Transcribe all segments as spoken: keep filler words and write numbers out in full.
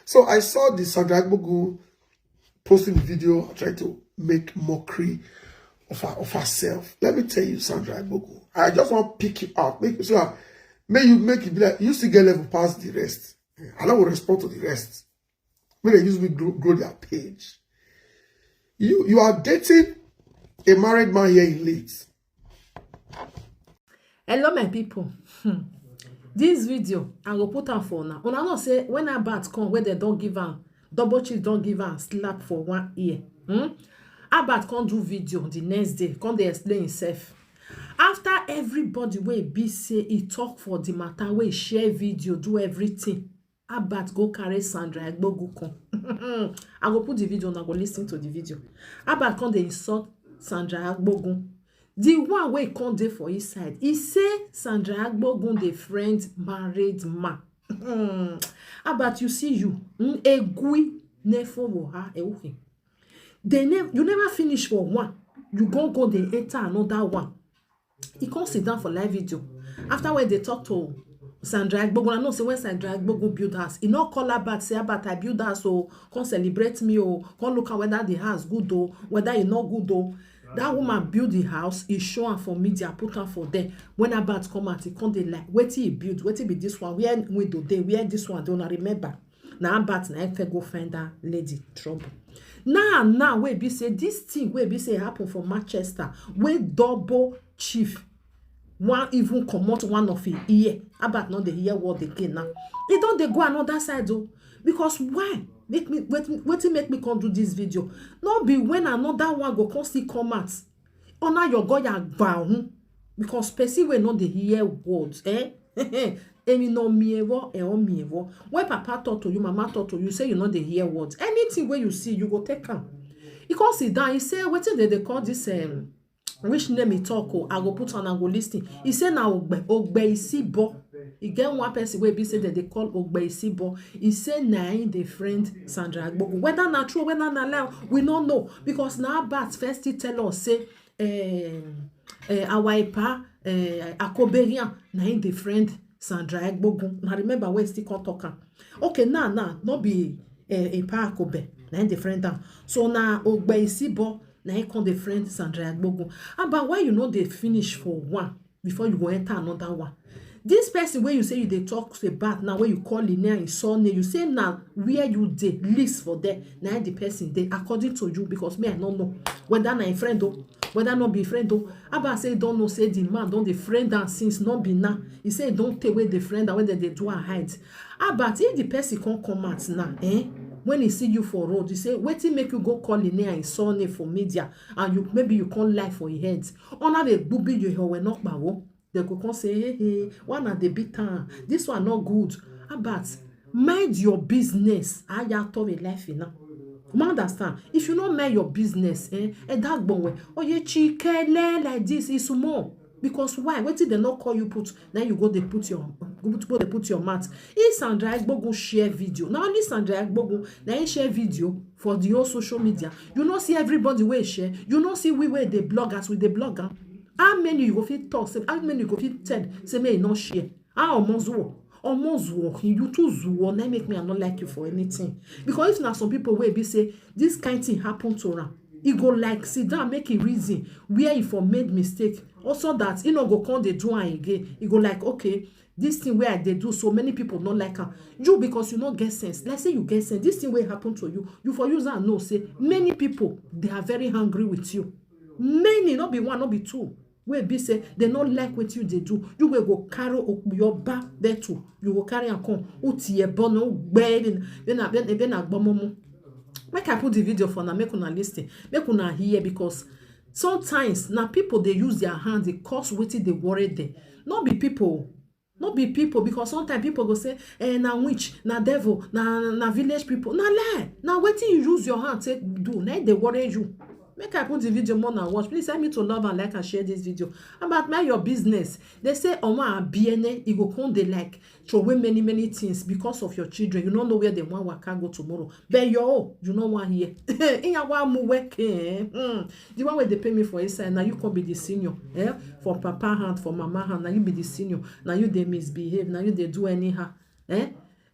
So I saw the Sandra Agbogu posting the video, trying to make mockery of her, of herself. Let me tell you, Sandra Agbogu, I just want to pick you out, make you so that may you make it be like you still get level past the rest. I don't will respond to the rest. May they use me grow, grow their page. You you are dating a married man here in Leeds. Hello, my people. Hmm. This video, I go put am for una. Una know say when Albert come, where they don't give am, double cheese don't give am slap for one ear. Hmm? Albert come do video the next day, come they explain himself. After everybody wey be say he talk for the matter, wey share video, do everything. Albert go carry Sandra Agbogu come. I go put the video, una go listen to the video. Albert come dey insult Sandra Agbogu. The one wey come dey for his side, he say Sandra Agbogu dey friend married man. Albert, you see you, mm, egui nefo woha euhi. They never, you never finish for one. You go go dey enter another one. He come sit down for live video. After when they talk to Sandra Agbogu, I know say when Sandra Agbogu build house, he not call Albert, say, "Albert, I build house, so come celebrate me, oh, come look at whether the house good, oh, whether e not good, oh." That woman build the house, he show am for media, put am for there. When Albert come out, he come dey like, "Wetin he build? Wetin be this one? Where window dey? Where this one dey?" Una remember? Na Albert na him first go find that lady trouble. Now, now, wey be say this thing wey be say happen for Manchester, wey double chief one even comot one of him ear. Albert no dey hear word again now. He don dey go another side o. Because why? Make me, wetin, wetin make me come do this video? No be when another one go come still come out. Honor your God, ya gbahun. Because person wey no dey hear words, eh? Emi no miewo, e o miewo. When papa talk to you, mama talk to you, say you no dey hear words. Anything wey you see, you go take am. He come sit down, he say, "Wetin dey dey call this, um, which name he talk o? I go put on and go listen." He say, "Na Ogbe, Ogbe Isibo." E get one person wey be say dem dey call Ogbe Isibo. He say na him dey friend Sandra Agbogu. Whether na true, whether na lie, we no know, because na Albert first still tell us say, um, uh, our Ipa, uh, Akoberian, na him dey friend Sandra Agbogu. Na remember when he still come talk am. Okay, now, now, no be, uh, Ipa Akobe, na him dey friend am. So na Ogbe Isibo, na him come dey friend Sandra Agbogu. Albert, why you no dey finish for one before you go enter another one? This person wey you say you dey talk about now, wey you call him name, him surname, you say na where you dey, list for there, na the person dey, according to you, because me, I no know whether na him friend o, whether no be friend o. Albert say he don know say the man don dey friend am since, no be now. He say he don tey wey dey friend am, wey dem dey do am hide. Albert, if the person come come out now, eh, when he see you for road, he say, "Wetin make you go call him name and him surname for media, and you, maybe you come lie for him head?" Ona dey gbubi you, he will not power. They go come say, "Hey, hey, why na dey beat am? This one not good." Albert, mind your business. Aya to a life now. You understand? If you no mind your business, eh, and that gbonwe, oh, you chikele like this is more. Because why? Wetin dem no call you put, now you go dey put your, go dey put your mouth. If Sandra Agbogu share video, na only Sandra Agbogu na him share video for the whole social media. You no see everybody wey share. You no see we wey dey blog as we dey blog am. How many you go fit talk say, how many you go fit tell say make e no share? How omo zuo? Omo zuo, you too zuo, na make me I no like you for anything. Because if na some people wey be say this kind thing happen to am, e go like sit down, make e reason where e for made mistake. Also that e no go come dey do am again. E go like, "Okay, this thing wey I dey do, so many people no like am." You, because you no get sense. Like say you get sense. This thing wey happen to you, you for use am know say many people, they are very angry with you. Many, no be one, no be two. Wey be say they no like wetin you dey do. You wey go carry o-, your ba there too. You go carry am come. Uti e bono gbe na, na, na, na gbomomo. Make I put the video for una, make una listen, make una hear, because sometimes na people dey use their hand dey cause wetin dey worry them. No be people, no be people, because sometimes people go say, "Eh, na witch, na devil, na, na village people." Na lie. Na wetin you use your hand take do, na im dey worry you. Make I put the video more na watch. Please help me to love and like and share this video. About mind your business. They say, "Omo abiene, e go come dey like throway many, many things because of your children. You no know where dem wan waka go tomorrow." But your own, you no wan hear. Iyawa mu weke, eh? Hmm. The one wey dey pay me for inside, na you come be the senior, eh? For papa hand, for mama hand, na you be the senior. Na you dey misbehave, na you dey do anyhow, eh?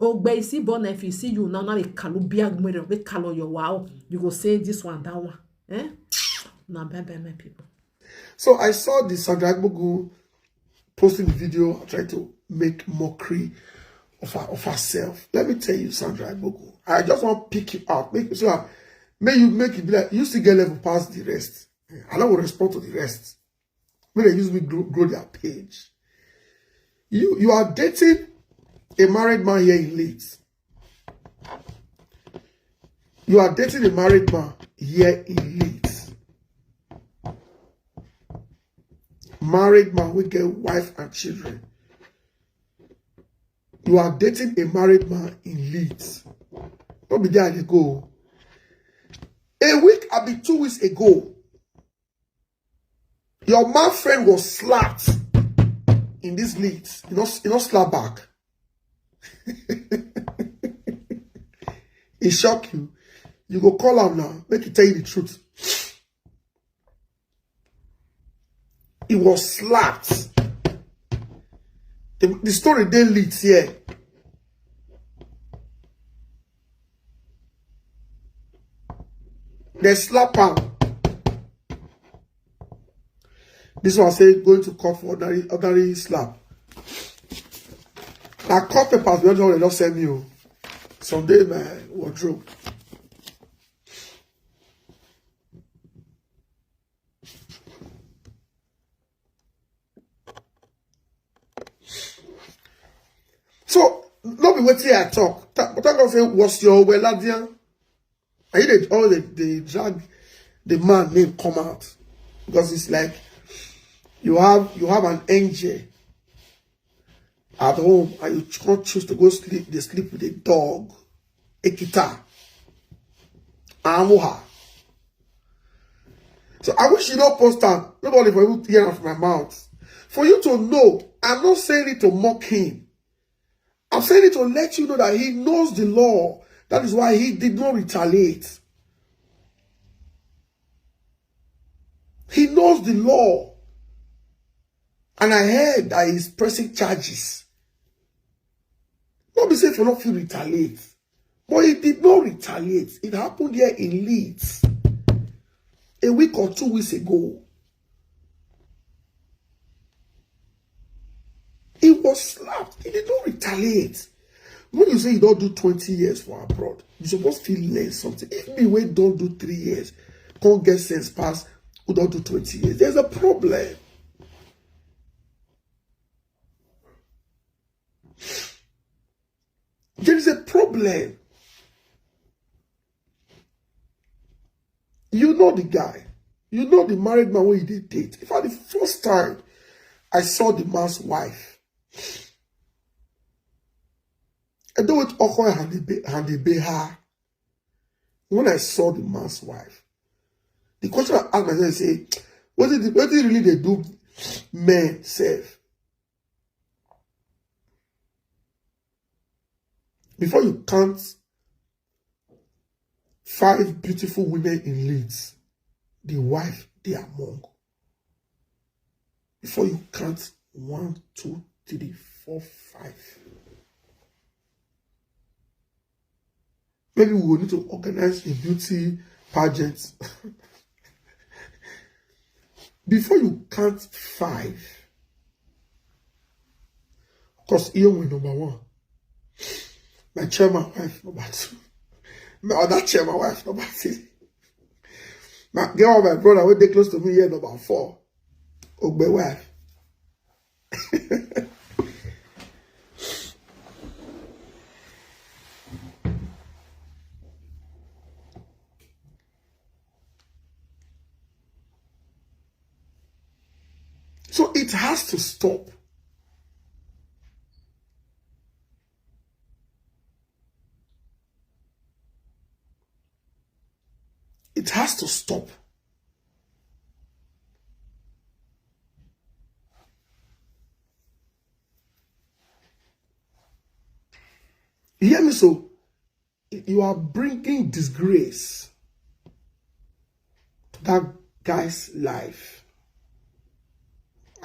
Ogbe isi born, if he see you now, now they kalu biag mero, they kalu your wow. You go say this one, that one. Eh? Now bye bye, my people. So I saw the Sandra Igbogu posting the video trying to make mockery of her, of herself. Let me tell you, Sandra Igbogu, I just want to pick you out. Make so I, may you make it be like you still get level past the rest. I don't respond to the rest. When they use me grow, grow their page. You you are dating a married man here in Leeds. You are dating a married man here in Leeds. Married man will get wife and children. You are dating a married man in Leeds. Don't be there they go. A week, I be two weeks ago. Your man friend was slapped in this Leeds. You know, you know, slap back. It shock you. You go call him now. Make you tell you the truth. He was slapped. The, the story they lead here. They slap him. This one say going to court for ordinary, ordinary slap. Now court papers, they just send me. Oh. Someday my wardrobe. So, no be wetin I talk. But I say, was your Weladian? And you dey always dey dey drag the man name come out because it's like you have you have an angel at home and you can't choose to go sleep. They sleep with a dog, a kita, amuha. So I wish you don't post that. Nobody for even hear from my mouth. For you to know, I'm not saying it to mock him. I'm saying it to let you know that he knows the law. That is why he did not retaliate. He knows the law. And I heard that he's pressing charges. Not be safe for not feel retaliate. But he did not retaliate. It happened here in Leeds a week or two weeks ago. He was slapped. He did not retaliate. When you say you don't do twenty years for abroad, you supposed to learn something. If me wey don't do three years, can't get sense pass who don't do twenty years, there's a problem. There is a problem. You know the guy. You know the married man where he did date. In fact, the first time I saw the man's wife, I do it awkward and they be her. When I saw the man's wife, the question I asked myself is, what did what did really they do men self? Before you count five beautiful women in Leeds, the wife they among. Before you count one, two, three, four, five. Maybe we will need to organize a beauty pageant. Before you count five, because Iyomi number one, my chairman wife number two, my other chairman wife number three, my girl, my brother, when they close to me here number four, Ogbe wife. So it has to stop. It has to stop. You hear me so? You are bringing disgrace to that guy's life.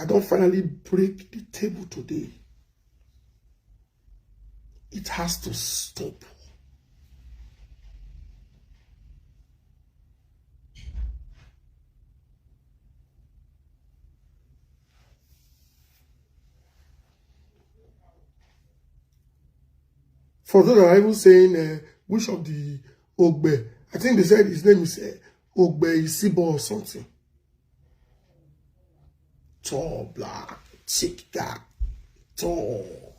I don't finally break the table today. It has to stop. For those that are even saying, uh, which of the Ogbe, I think they said his name is uh, Ogbe Isibo or something. Tall, black, thick guy. Tall.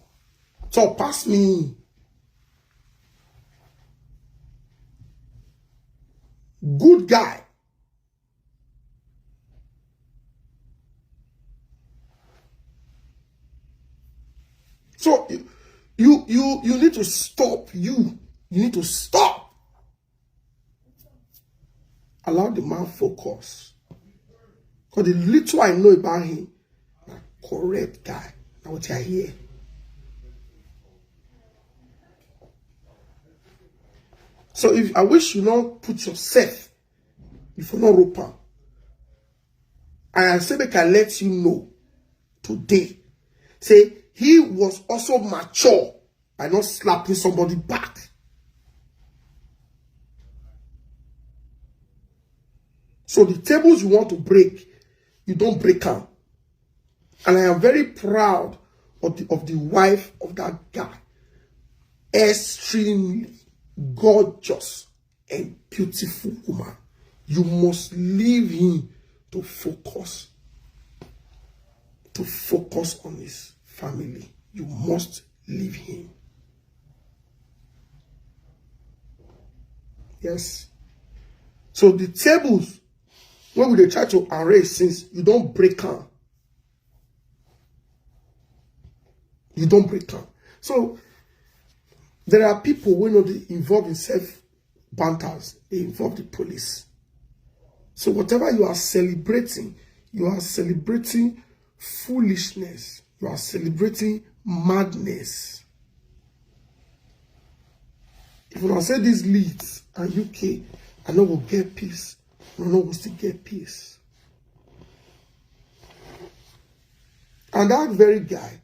Tall pass me. Good guy. So you, you, you, you need to stop. You, you need to stop. Allow the man focus. Because the little I know about him, na correct guy. Now what I hear. So if I wish you not put yourself before no rope am. And I say make I let you know today. Say he was also mature by not slapping somebody back. So the tables you want to break, you don't break am. And I am very proud of the, of the wife of that guy. Extremely gorgeous and beautiful woman. You must leave him to focus. To focus on his family. You must leave him. Yes. So the tables where we dey try to arrange since you don't break am. You don't break am. So there are people wey no dey involve himself banters, they involve the police. So whatever you are celebrating, you are celebrating foolishness. You are celebrating madness. If una say these leads and U K, I no go get peace. I no go still get peace. And that very guy,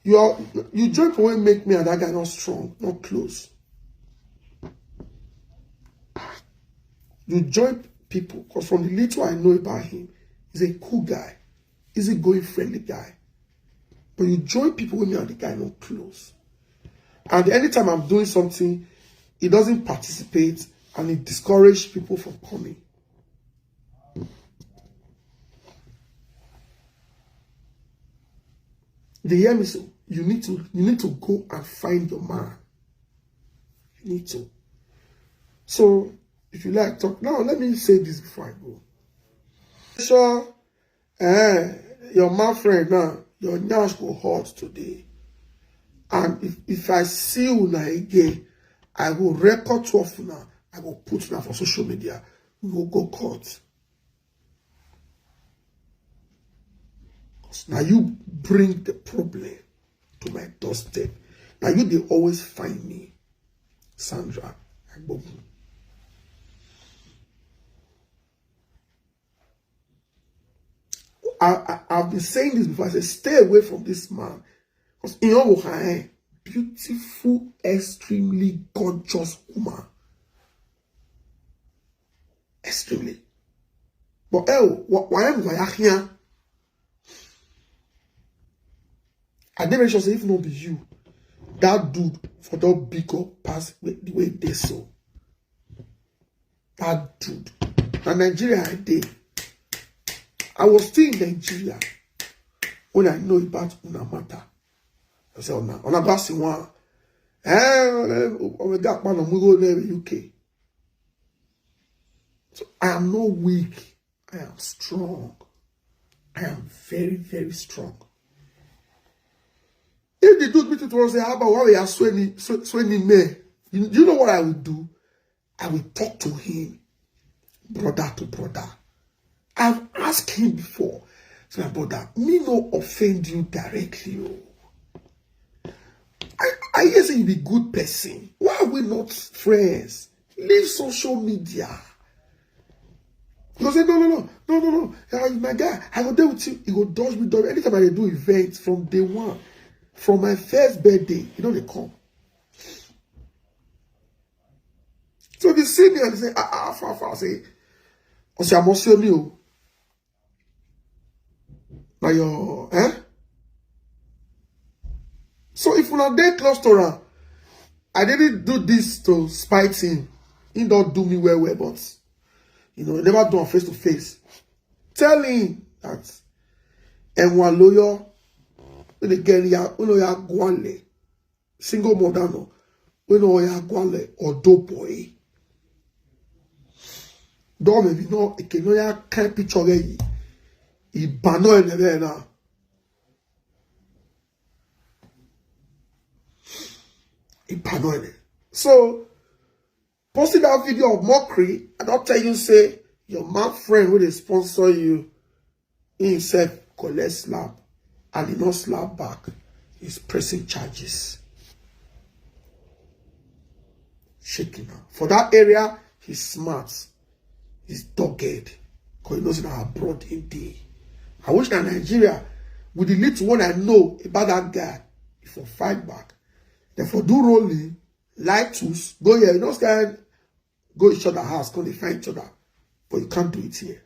you are you join people wey make me and that guy not strong, not close. You join people because from the little I know about him, he's a cool guy, easygoing, friendly guy. But you join people wey me and the guy not close. And anytime I'm doing something, he doesn't participate and he discourages people from coming. They hear me so you need to you need to go and find your man. You need to. So if you like talk now, let me say this before I go. So eh, your man friend now, your nyash go hot today. And if, if I see una again, I go record two of una, I go put una for social media. We go go court. 'Cause now you bring the problem to my doorstep. Now you they always find me, Sandra Agbogun. I, I, I've been saying this before. I said, stay away from this man. Because in your beautiful, extremely gorgeous woman. Extremely. But eh, why am I here? I never sure say if not be you, that dude for that big up pass the way they so. That dude. Na Nigeria I dey. I was still in Nigeria when I know about una matter. I say una una go see one. Eh, ọmọ ẹgbẹ́ àpá náà mú go there U K. So I am not weak. I am strong. I am very, very strong. If the dude meet you tomorrow, say, how about why we are sweating, sweating me? You, you know what I will do? I will talk to him, brother to brother. I've asked him before. So my brother, me no offend you directly. Oh. I, I hear say you be good person. Why are we not friends? Leave social media. You go say, no, no, no, no, no, no. Ah, my guy, I go there with you. He go dodge me, dodge me. Anytime I do events from day one, from my first birthday, you know they come. To the senior, they say, ah, ah, far, far, say, "Ose Amosi o ni o." Now your, eh? So if una dey close to am, I didn't do this to spite him. He don't do me well, well, but, you know, he never do am face to face. Tell him that, and one lawyer, when they get ya, when ya gwale, single mother no, when ya gwale or do boy. Don't maybe no, it can no ya kind picture. He bano in the now. He bano in. So, posting that video of mockery, I don't tell you, say, your man friend will sponsor you. He himself collect slap, and he not slap back. He's pressing charges. Shaking up. For that area, he's smart. He's dogged. Because he knows that abroad in day. I wish that Nigeria, with the little one I know about that guy, if you fight back, then for do rolling, like tools, go here. You know, sky, go each other house, come they find each other. But you can't do it here.